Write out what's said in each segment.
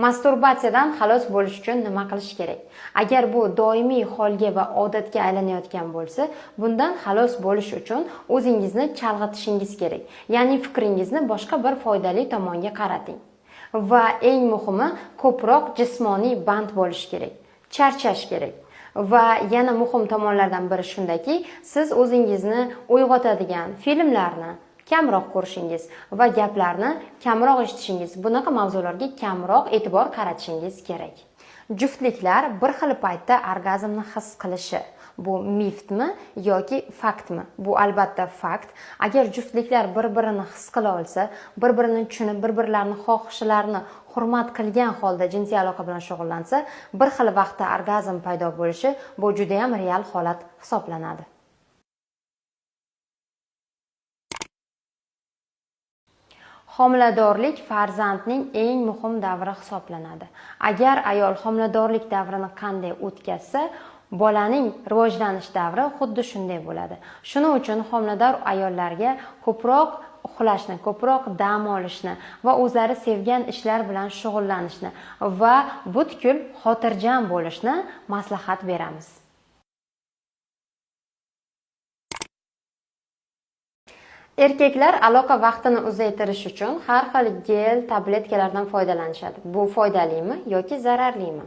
Masturbatsiyadan xalos bo'lish uchun nima qilish kerak? Agar bu doimiy holga va odatga aylanayotgan bo'lsa, bundan xalos bo'lish uchun o'zingizni chalg'itishingiz kerak. Ya'ni fikringizni boshqa bir foydali tomonga qarating. Va eng muhimi, ko'proq jismoniy band bo'lish kerak. Charchash kerak. Va yana muhim tomonlardan biri shundaki, siz o'zingizni uyg'otadigan filmlarni kamroq ko'rishingiz va gaplarni kamroq eshitishingiz, bunaqa mavzularga kamroq e'tibor qaratishingiz kerak. Juftliklar bir xil paytda orgazmni his qilishi bu miftmi yoki faktmi? Bu albatta fakt. Agar juftliklar bir-birini his qila olsa, bir-birini tushunib, bir-birlarini xohishlarini hurmat qilgan holda jinsiy aloqa bilan shug'ullansa, bir xil vaqtda orgazm paydo bo'lishi bu juda ham real holat hisoblanadi. Homiladorlik farzandning eng muhim davri hisoblanadi. Agar ayol homiladorlik davrini qanday o'tkazsa, bolaning rivojlanish davri xuddi shunday bo'ladi. Shuning uchun homilador ayollarga ko'proq uxlashni, ko'proq dam olishni va o'zlari sevgan ishlar bilan shug'ullanishni va butkul xotirjam bo'lishni maslahat beramiz. Erkaklar aloqa vaqtini uzaytirish uchun har xil gel, tabletkalardan foydalanishadi. Bu foydalimi yoki zararlimi?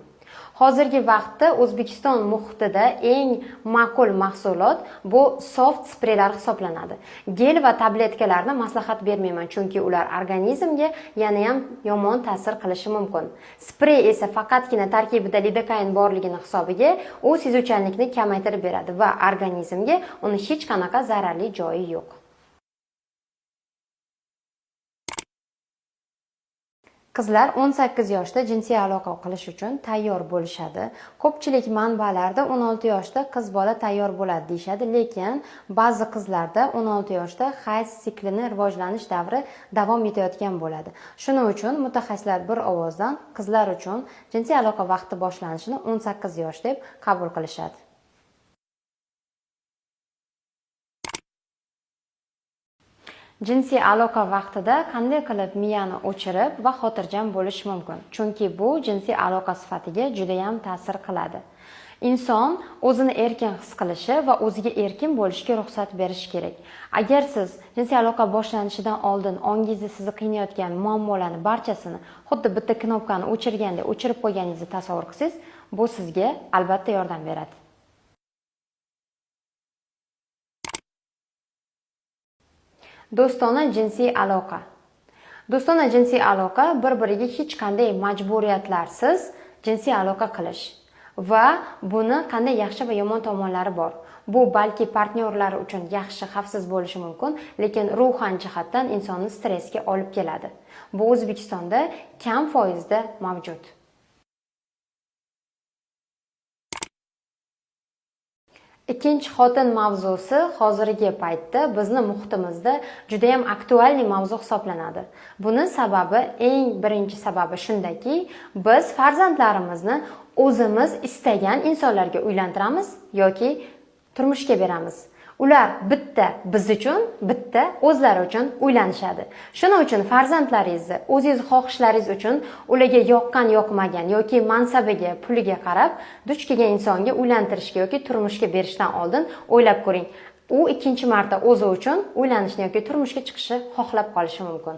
Hozirgi vaqtda O'zbekiston muhitida eng ma'qul mahsulot bu soft spreylar hisoblanadi. Gel va tabletkalarni maslahat bermayman, chunki ular organizmga yana ham yomon ta'sir qilishi mumkin. Sprey esa faqatgina tarkibida lidokain borligini hisobiga u sezuvchanlikni kamaytirib beradi va organizmga uni hech qanaqa zararli joyi yo'q. Qizlar 18 yoshda jinsiy aloqa qilish uchun tayyor bo'lishadi. Ko'pchilik manbalarda 16 yoshda qiz bola tayyor bo'ladi deyishadi, lekin ba'zi qizlarda 16 yoshda hayz siklini rivojlanish davri davom etayotgan bo'ladi. Shuning uchun mutaxassislar bir ovozdan qizlar uchun jinsiy aloqa vaqti boshlanishini 18 yosh deb qabul qilishadi. Jinsiy aloqa vaqtida qanday qilib miyani o'chirib va xotirjam bo'lish mumkin? Chunki bu jinsiy aloqa sifatiga juda ham ta'sir qiladi. Inson o'zini erkin his qilishi va o'ziga erkin bo'lishga ruxsat berishi kerak. Agar siz jinsiy aloqa boshlanishidan oldin ongingizda sizni qiynayotgan muammolarni barchasini xuddi bitta knopkani o'chirgandek o'chirib qo'yganingizni tasavvur qilsangiz, bu sizga albatta yordam beradi. Do'stona jinsiy aloqa. Do'stona jinsiy aloqa bir-biriga hech qanday majburiyatlarsiz jinsiy aloqa qilish va buni qanday yaxshi va yomon tomonlari bor. Bu balki partnyorlari uchun yaxshi, xavfsiz bo'lishi mumkin, lekin ruhan jihatdan insonni stressga olib keladi. Bu O'zbekistonda kam foizda mavjud. Ikkinchi xotin mavzusi hozirgi paytda bizni muhitimizda juda ham aktualniy mavzu hisoblanadi. Buni sababi, eng birinchi sababi shundaki, biz farzandlarimizni o'zimiz istagan insonlarga uylantiramiz yoki turmushga beramiz. Ular bitta biz uchun, bitta o'zlari uchun uylanishadi. Shuning uchun farzandlaringizni o'zingiz xohishlaringiz uchun ularga yoqqan, yoqmagan yoki mansabiga, puliga qarab duch kelgan insonga uylantirishga yoki turmushga berishdan oldin o'ylab ko'ring. U ikkinchi marta o'zi uchun uylanishni yoki turmushga chiqishni xohlab qolishi mumkin.